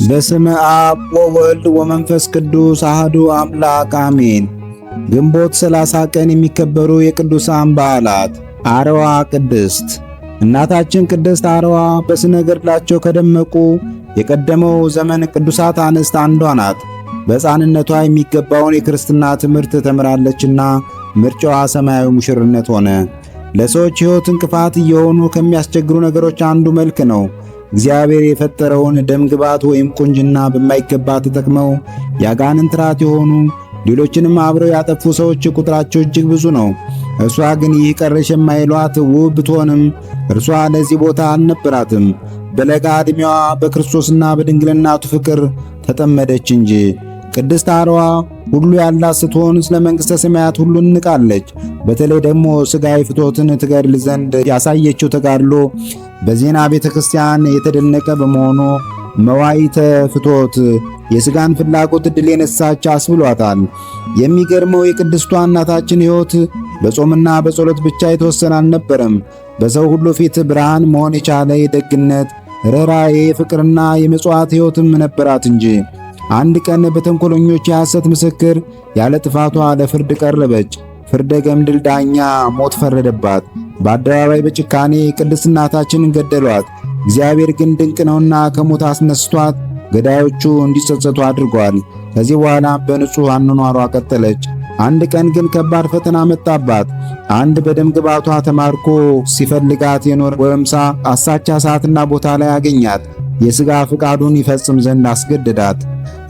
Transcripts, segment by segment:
በስመ አብ ወወልድ ወመንፈስ ቅዱስ አህዱ አምላክ አሜን። ግንቦት 30 ቀን የሚከበሩ የቅዱሳን በዓላት፦ አርዋ ቅድስት። እናታችን ቅድስት አርዋ በስነ ገድላቸው ከደመቁ የቀደመው ዘመን ቅዱሳት አንስት አንዷ ናት። በሕፃንነቷ የሚገባውን የክርስትና ትምህርት ተምራለችና ምርጫዋ ሰማያዊ ሙሽርነት ሆነ። ለሰዎች ሕይወት እንቅፋት እየሆኑ ከሚያስቸግሩ ነገሮች አንዱ መልክ ነው። እግዚአብሔር የፈጠረውን ደምግባት ወይም ቁንጅና በማይገባ ተጠቅመው የአጋንንት ራት የሆኑ፣ ሌሎችንም አብረው ያጠፉ ሰዎች ቁጥራቸው እጅግ ብዙ ነው። እርሷ ግን ይህ ቀረሽ የማይሏት ውብ ብትሆንም እርሷ ለዚህ ቦታ አልነበራትም። በለጋ ዕድሜዋ በክርስቶስና በድንግልናቱ ፍቅር ተጠመደች እንጂ። ቅድስት አርዋ ሁሉ ያላት ስትሆን ስለ መንግሥተ ሰማያት ሁሉ እንቃለች። በተለይ ደግሞ ሥጋዊ ፍትወትን ትገድል ዘንድ ያሳየችው ተጋድሎ በዜና ቤተ ክርስቲያን የተደነቀ በመሆኑ መዋይተ ፍትወት፣ የሥጋን ፍላጎት ድል የነሳች አስብሏታል። የሚገርመው የቅድስቷ እናታችን ሕይወት በጾምና በጸሎት ብቻ የተወሰነ አልነበረም። በሰው ሁሉ ፊት ብርሃን መሆን የቻለ የደግነት፣ ርኅራኄ፣ የፍቅርና የምጽዋት ሕይወትም ነበራት እንጂ። አንድ ቀን በተንኮለኞች የሐሰት ምስክር ያለ ጥፋቷ ለፍርድ ቀረበች። ፍርደ ገምድል ዳኛ ሞት ፈረደባት። በአደባባይ በጭካኔ ቅድስት እናታችንን ገደሏት። እግዚአብሔር ግን ድንቅ ነውና ከሞት አስነስቷት ገዳዮቹ እንዲጸጸቱ አድርጓል። ከዚህ በኋላ በንጹሕ አኗኗሯ ቀጠለች። አንድ ቀን ግን ከባድ ፈተና መጣባት። አንድ በደም ግባቷ ተማርኮ ሲፈልጋት የኖረ ጎረምሳ አሳቻ ሰዓትና ቦታ ላይ አገኛት። የሥጋ ፍቃዱን ይፈጽም ዘንድ አስገደዳት።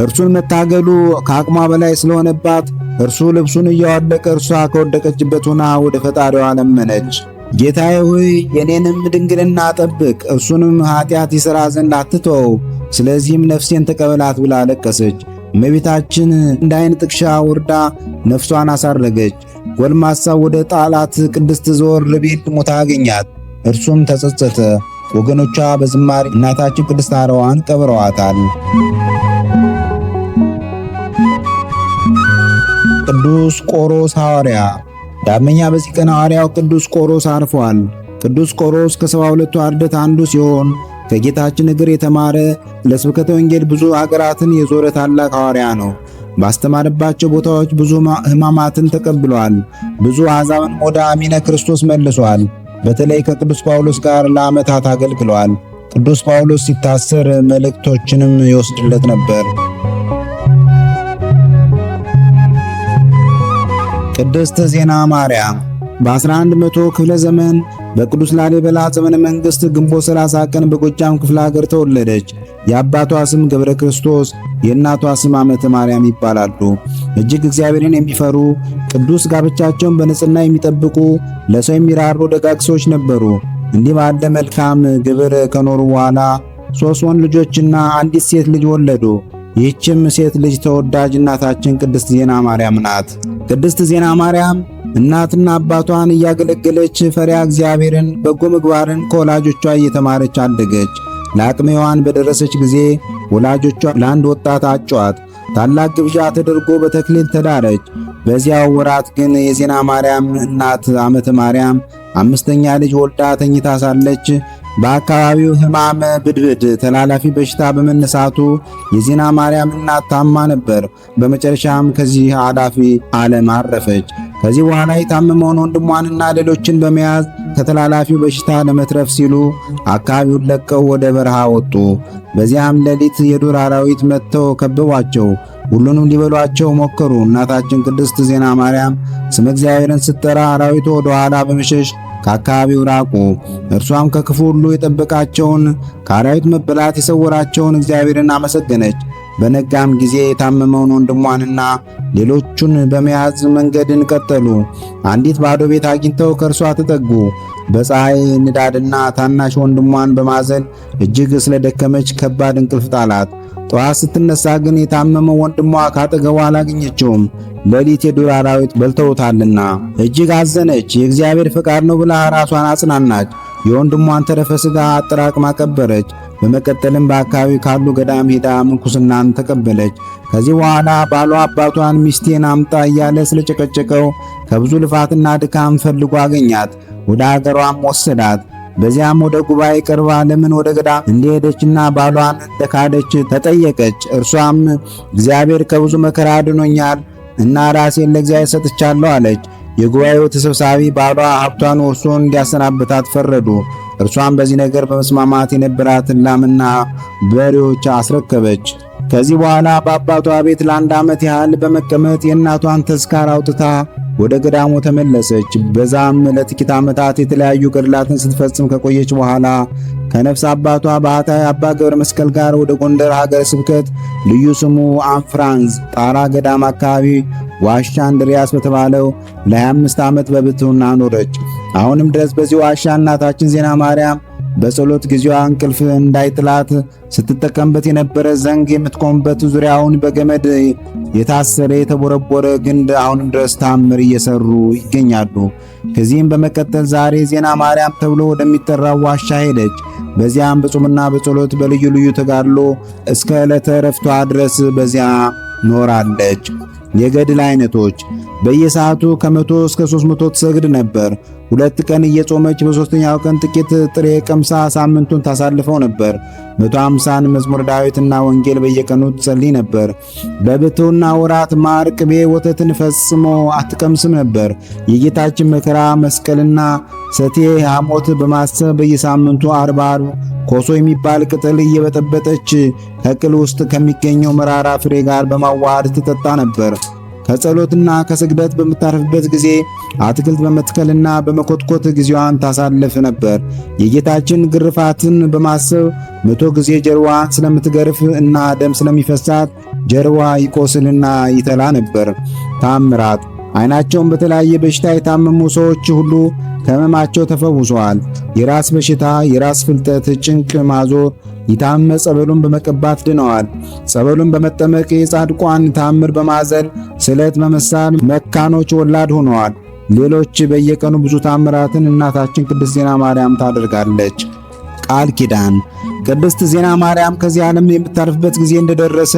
እርሱን መታገሉ ከአቅሟ በላይ ስለሆነባት እርሱ ልብሱን እያወለቀ እርሷ ከወደቀችበት ሆና ወደ ፈጣሪዋ ለመነች። ጌታዬ ሆይ፣ የኔንም ድንግልና ጠብቅ፣ እርሱንም ኃጢአት ይሠራ ዘንድ አትተወው፣ ስለዚህም ነፍሴን ተቀበላት ብላ አለቀሰች። እመቤታችን እንደ ዓይን ጥቅሻ ወርዳ ነፍሷን አሳረገች። ጎልማሳው ወደ ጣላት ቅድስት ዘወር ቢል ሞታ አገኛት። እርሱም ተጸጸተ። ወገኖቿ በዝማሬ እናታችን ቅድስት አርዋን ቀብረዋታል። ቅዱስ ቆሮስ ሐዋርያ። ዳግመኛ በዚህ ቀን ሐዋርያው ቅዱስ ቆሮስ አርፏል። ቅዱስ ቆሮስ ከ72ቱ አርድእት አንዱ ሲሆን ከጌታችን እግር የተማረ፣ ለስብከተ ወንጌል ብዙ አገራትን የዞረ ታላቅ ሐዋርያ ነው። ባስተማረባቸው ቦታዎች ብዙ ሕማማትን ተቀብሏል። ብዙ አሕዛብን ወደ አሚነ ክርስቶስ መልሷል። በተለይ ከቅዱስ ጳውሎስ ጋር ለዓመታት አገልግሏል። ቅዱስ ጳውሎስ ሲታሰር መልእክቶችንም ይወስድለት ነበር። ቅድስት ዜና ማርያም በ1100 ክፍለ ዘመን በቅዱስ ላሊበላ ዘመነ መንግስት ግንቦት 30 ቀን በጎጃም ክፍለ ሀገር ተወለደች። የአባቷ ስም ገብረ ክርስቶስ፣ የእናቷ ስም አመተ ማርያም ይባላሉ። እጅግ እግዚአብሔርን የሚፈሩ፣ ቅዱስ ጋብቻቸውን በንጽህና የሚጠብቁ፣ ለሰው የሚራሩ ደጋግ ሰዎች ነበሩ። እንዲህ ባለ መልካም ግብር ከኖሩ በኋላ ሦስት ወንድ ልጆችና አንዲት ሴት ልጅ ወለዱ። ይህችም ሴት ልጅ ተወዳጅ እናታችን ቅድስት ዜና ማርያም ናት። ቅድስት ዜና ማርያም እናትና አባቷን እያገለገለች ፈሪሃ እግዚአብሔርን፣ በጎ ምግባርን ከወላጆቿ እየተማረች አደገች። ለአቅመ ሔዋን በደረሰች ጊዜ ወላጆቿ ለአንድ ወጣት አጯት። ታላቅ ግብዣ ተደርጎ በተክሊል ተዳረች። በዚያው ወራት ግን የዜና ማርያም እናት አመተ ማርያም አምስተኛ ልጅ ወልዳ ተኝታ ሳለች በአካባቢው ሕማመ ብድብድ ተላላፊ በሽታ በመነሳቱ የዜና ማርያም እናት ታማ ነበር። በመጨረሻም ከዚህ አላፊ ዓለም አረፈች። ከዚህ በኋላ የታመመውን ወንድሟንና ሌሎችን በመያዝ ከተላላፊው በሽታ ለመትረፍ ሲሉ አካባቢውን ለቀው ወደ በረሃ ወጡ። በዚያም ሌሊት የዱር አራዊት መጥተው ከበቧቸው። ሁሉንም ሊበሏቸው ሞከሩ። እናታችን ቅድስት ዜና ማርያም ስመ እግዚአብሔርን ስትጠራ አራዊቱ ወደ ኋላ በመሸሽ ከአካባቢው ራቁ። እርሷም ከክፉ ሁሉ የጠበቃቸውን፣ ከአራዊት መበላት የሰወራቸውን እግዚአብሔርን አመሰገነች። በነጋም ጊዜ የታመመውን ወንድሟንና ሌሎቹን በመያዝ መንገድን ቀጠሉ። አንዲት ባዶ ቤት አግኝተው ከእርሷ ተጠጉ። በፀሐይ ንዳድና ታናሽ ወንድሟን በማዘል እጅግ ስለደከመች ከባድ እንቅልፍ ጣላት። ጠዋት ስትነሳ ግን የታመመው ወንድሟ ካጠገቧ አላገኘችውም፣ ሌሊት የዱር አራዊት በልተውታልና። እጅግ አዘነች። የእግዚአብሔር ፈቃድ ነው ብላ ራሷን አጽናናች። የወንድሟን ተረፈ ሥጋ አጠራቅማ ቀበረች። በመቀጠልም በአካባቢው ካሉ ገዳም ሄዳ ምንኩስናን ተቀበለች። ከዚህ በኋላ ባሏ አባቷን ሚስቴን አምጣ እያለ ስለጨቀጨቀው ከብዙ ልፋትና ድካም ፈልጎ አገኛት። ወደ አገሯም ወሰዳት። በዚያም ወደ ጉባኤ ቀርባ ለምን ወደ ገዳም እንደሄደችና ባሏን እንደካደች ተጠየቀች። እርሷም እግዚአብሔር ከብዙ መከራ አድኖኛል እና ራሴን ለእግዚአብሔር ሰጥቻለሁ አለች። የጉባኤው ተሰብሳቢ ባሏ ሀብቷን ወርሶ እንዲያሰናብታት ፈረዱ። እርሷም በዚህ ነገር በመስማማት የነበራትን ላምና በሬዎች አስረከበች። ከዚህ በኋላ በአባቷ ቤት ለአንድ ዓመት ያህል በመቀመጥ የእናቷን ተስካር አውጥታ ወደ ገዳሙ ተመለሰች። በዛም ለጥቂት ዓመታት የተለያዩ ገድላትን ስትፈጽም ከቆየች በኋላ ከነፍስ አባቷ ባህታዊ አባ ገብረ መስቀል ጋር ወደ ጎንደር ሀገረ ስብከት ልዩ ስሙ አንፍራንዝ ጣራ ገዳም አካባቢ ዋሻ እንድሪያስ በተባለው ለ25 ዓመት በብሕትውና ኖረች። አሁንም ድረስ በዚህ ዋሻ እናታችን ዜና ማርያም በጸሎት ጊዜዋ እንቅልፍ እንዳይጥላት ስትጠቀምበት የነበረ ዘንግ የምትቆምበት ዙሪያውን በገመድ የታሰረ የተቦረቦረ ግንድ አሁንም ድረስ ታምር እየሰሩ ይገኛሉ። ከዚህም በመቀጠል ዛሬ ዜና ማርያም ተብሎ ወደሚጠራው ዋሻ ሄደች። በዚያም በጾምና በጸሎት በልዩ ልዩ ተጋድሎ እስከ ዕለተ ዕረፍቷ ድረስ በዚያ ኖራለች። የገድል አይነቶች በየሰዓቱ ከ100 እስከ 300 ትሰግድ ነበር። ሁለት ቀን እየጾመች በሶስተኛው ቀን ጥቂት ጥሬ ቀምሳ ሳምንቱን ታሳልፈው ነበር። 150ን መዝሙር ዳዊትና ወንጌል በየቀኑ ትጸልይ ነበር። በብሕትውና ወራት ማር፣ ቅቤ፣ ወተትን ፈጽሞ አትቀምስም ነበር። የጌታችን መከራ መስቀልና ሰቴ ሐሞት በማሰብ በየሳምንቱ አርብ አርብ ኮሶ የሚባል ቅጠል እየበጠበጠች ከቅል ውስጥ ከሚገኘው መራራ ፍሬ ጋር በማዋሃድ ትጠጣ ነበር። ከጸሎትና ከስግደት በምታርፍበት ጊዜ አትክልት በመትከልና በመኮትኮት ጊዜዋን ታሳልፍ ነበር። የጌታችን ግርፋትን በማሰብ 100 ጊዜ ጀርባዋን ስለምትገርፍ እና ደም ስለሚፈሳት ጀርባ ይቆስልና ይተላ ነበር። ታምራት ዓይናቸውን በተለያየ በሽታ የታመሙ ሰዎች ሁሉ ከሕመማቸው ተፈውሰዋል። የራስ በሽታ፣ የራስ ፍልጠት፣ ጭንቅ፣ ማዞር የታመመ ጸበሉን በመቀባት ድነዋል። ጸበሉን በመጠመቅ የጻድቋን ታምር በማዘል ስለት በመሳል መካኖች ወላድ ሆነዋል። ሌሎች በየቀኑ ብዙ ታምራትን እናታችን ቅድስት ዜና ማርያም ታደርጋለች። ቃል ኪዳን ቅድስት ዜና ማርያም ከዚህ ዓለም የምታርፍበት ጊዜ እንደደረሰ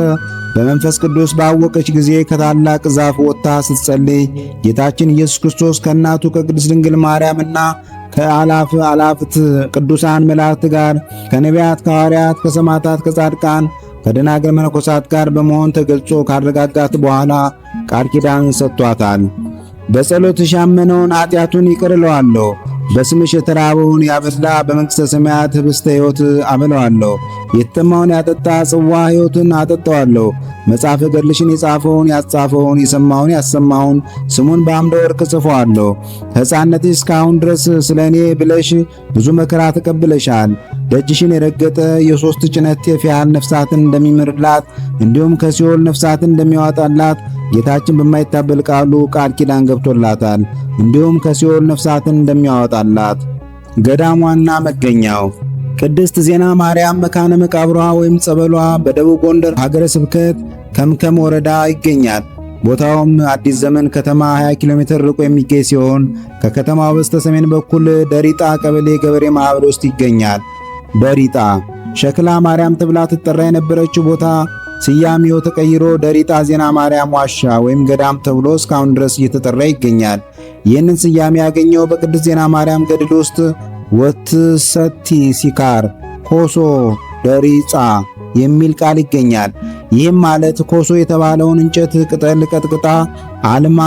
በመንፈስ ቅዱስ ባወቀች ጊዜ ከታላቅ ዛፍ ወጥታ ስትጸልይ ጌታችን ኢየሱስ ክርስቶስ ከእናቱ ከቅድስት ድንግል ማርያምና ከአላፍ አላፍት ቅዱሳን መላእክት ጋር ከነቢያት፣ ከሐዋርያት፣ ከሰማዕታት፣ ከጻድቃን፣ ከደናግል መነኮሳት ጋር በመሆን ተገልጾ ካረጋጋት በኋላ ቃል ኪዳን ሰጥቷታል። በጸሎትሽ ያመነውን ኃጢአቱን ይቅር እለዋለሁ፣ በስምሽ የተራበውን ያበላ በመንግሥተ ሰማያት ህብስተ ሕይወት አበለዋለሁ፣ የተጠማውን ያጠጣ ጽዋ ሕይወትን አጠጣዋለሁ። መጽሐፈ ገድልሽን የጻፈውን ያጻፈውን የሰማውን ያሰማውን ስሙን በአምደ ወርቅ ጽፈዋለሁ። ከሕፃንነትሽ እስካሁን ድረስ ስለ እኔ ብለሽ ብዙ መከራ ተቀብለሻል። ደጅሽን የረገጠ የሦስት ጭነት ጤፍ ያህል ነፍሳትን እንደሚምርላት እንዲሁም ከሲኦል ነፍሳትን እንደሚያወጣላት ጌታችን በማይታበል ቃሉ ቃል ኪዳን ገብቶላታል። እንዲሁም ከሲኦል ነፍሳትን እንደሚያወጣላት። ገዳሟና መገኛው ቅድስት ዜና ማርያም መካነ መቃብሯ ወይም ጸበሏ በደቡብ ጎንደር ሀገረ ስብከት ከምከም ወረዳ ይገኛል። ቦታውም አዲስ ዘመን ከተማ 20 ኪሎ ሜትር ርቆ የሚገኝ ሲሆን ከከተማው በስተ ሰሜን በኩል ደሪጣ ቀበሌ ገበሬ ማህበር ውስጥ ይገኛል። ደሪጣ ሸክላ ማርያም ተብላ ትጠራ የነበረችው ቦታ ስያሜው ተቀይሮ ደሪጣ ዜና ማርያም ዋሻ ወይም ገዳም ተብሎ እስካሁን ድረስ እየተጠራ ይገኛል። ይህንን ስያሜ ያገኘው በቅድስት ዜና ማርያም ገድል ውስጥ ወትሰቲ ሲካር ኮሶ ደሪጻ የሚል ቃል ይገኛል። ይህም ማለት ኮሶ የተባለውን እንጨት ቅጠል ቀጥቅጣ አልማ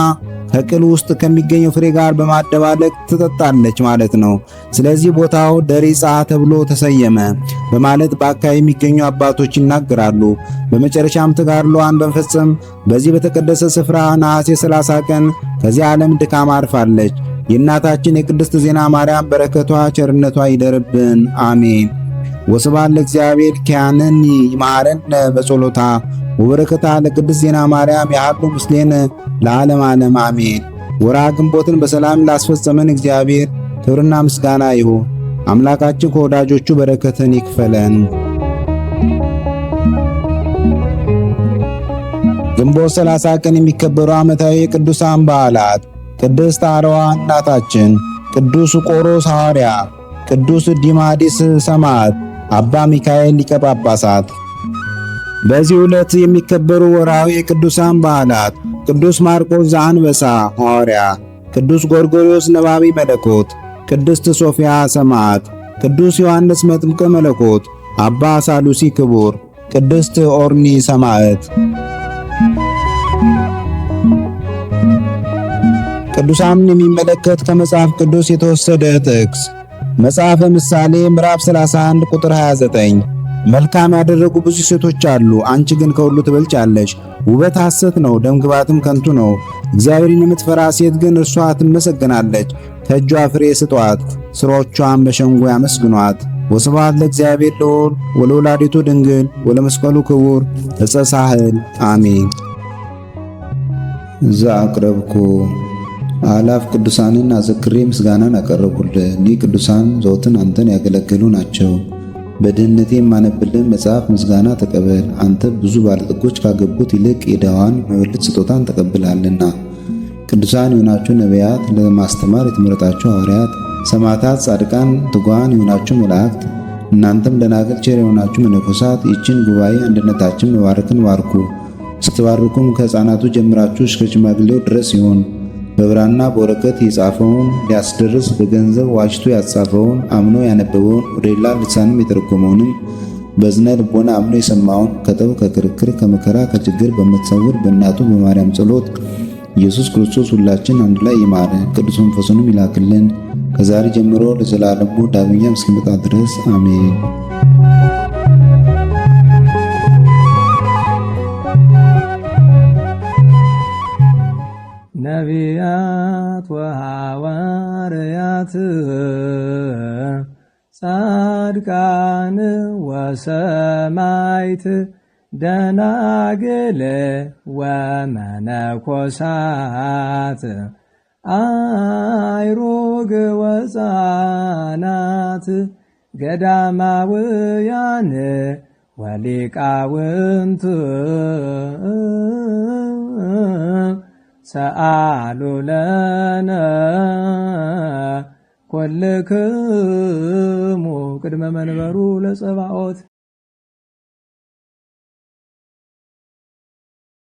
ከቅል ውስጥ ከሚገኘው ፍሬ ጋር በማደባለቅ ትጠጣለች ማለት ነው። ስለዚህ ቦታው ደሪጻ ተብሎ ተሰየመ በማለት በአካባቢ የሚገኙ አባቶች ይናገራሉ። በመጨረሻም ተጋድሎዋን በመፈጸም በዚህ በተቀደሰ ስፍራ ነሐሴ 30 ቀን ከዚህ ዓለም ድካም አርፋለች። የእናታችን የቅድስት ዜና ማርያም በረከቷ ቸርነቷ ይደርብን፣ አሜን። ወስብሐት ለእግዚአብሔር ኪያነኒ ይምሐረነ በጸሎታ ወበረከታ ለቅድስት ዜና ማርያም ያሃሉ ምስሌነ ለዓለም ዓለም አሜን። ወርሃ ግንቦትን በሰላም ላስፈጸመን እግዚአብሔር ክብርና ምስጋና ይሁን። አምላካችን ከወዳጆቹ በረከትን ይክፈለን። ግንቦት 30 ቀን የሚከበሩ ዓመታዊ የቅዱሳን በዓላት ቅድስት አርዋ እናታችን፣ ቅዱስ ቆሮስ ሐዋርያ፣ ቅዱስ ዲማዲስ ሰማዕት፣ አባ ሚካኤል ሊቀ ጳጳሳት። በዚህ ዕለት የሚከበሩ ወርሃዊ የቅዱሳን በዓላት ቅዱስ ማርቆስ ዘአንበሳ ሐዋርያ፣ ቅዱስ ጎርጎርዮስ ነባቢ መለኮት፣ ቅድስት ሶፊያ ሰማዕት። ቅዱስ ዮሐንስ መጥምቀ መለኮት፣ አባ ሳሉሲ ክቡር፣ ቅድስት ኦርኒ ሰማዕት። ቅዱሳንን የሚመለከት ከመጽሐፍ ቅዱስ የተወሰደ ጥቅስ መጽሐፈ ምሳሌ ምዕራፍ 31 ቁጥር 29። መልካም ያደረጉ ብዙ ሴቶች አሉ፣ አንቺ ግን ከሁሉ ትበልጫለሽ። ውበት ሐሰት ነው፣ ደምግባትም ከንቱ ነው። እግዚአብሔርን የምትፈራ ሴት ግን እርሷ ትመሰገናለች። ከእጇ ፍሬ ስጧት፣ ሥራዎቿን በሸንጎ ያመስግኗት። ወስብሐት ለእግዚአብሔር ልዑል ወለወላዲቱ ድንግል ወለመስቀሉ ክቡር ዕፀ ሳህል አሜን። ዘአቅረብኩ አላፍ ቅዱሳንን አዘክሬ ምስጋናን አቀረብሁልህ። እኒህ ቅዱሳን ዘወትር አንተን ያገለገሉ ናቸው። በድህነቴ የማነብልን መጽሐፍ ምስጋና ተቀበል። አንተ ብዙ ባለጠጎች ካገቡት ይልቅ የድሃዋን መበለት ስጦታን ተቀብለሃልና። ቅዱሳን የሆናችሁ ነቢያት፣ ለማስተማር የተመረጣችሁ ሐዋርያት፣ ሰማዕታት፣ ጻድቃን፣ ትጉሃን የሆናችሁ መላእክት፣ እናንተም ደናግል፣ ቸር የሆናችሁ መነኮሳት ይህችን ጉባኤ አንድነታችን መባረክን ባርኩ። ስትባርኩም ከሕፃናቱ ጀምራችሁ እስከ ሽማግሌው ድረስ ይሁን። በብራና በወረቀት የጻፈውን ሊያስደርስ በገንዘብ ዋጅቶ ያጻፈውን አምኖ ያነበበውን ወደ ሌላ ልሳንም የተረጎመውንም በዝነ ልቦና አምኖ የሰማውን ከጠብ ከክርክር ከመከራ ከችግር በምትሰውር በእናቱ በማርያም ጸሎት ኢየሱስ ክርስቶስ ሁላችን አንድ ላይ ይማረን፣ ቅዱስ መንፈሱንም ይላክልን ከዛሬ ጀምሮ ለዘላለሙ ዳግመኛም እስኪመጣ ድረስ አሜን። ነቢያት ወሐዋርያት ጻድቃን ወሰማይት ደናግል ወመነኮሳት አይሩግ ወፃናት ገዳማውያን ወሊቃውንት ሰአሉ ለነ ኮልክሙ ቅድመ መንበሩ ለጸባኦት።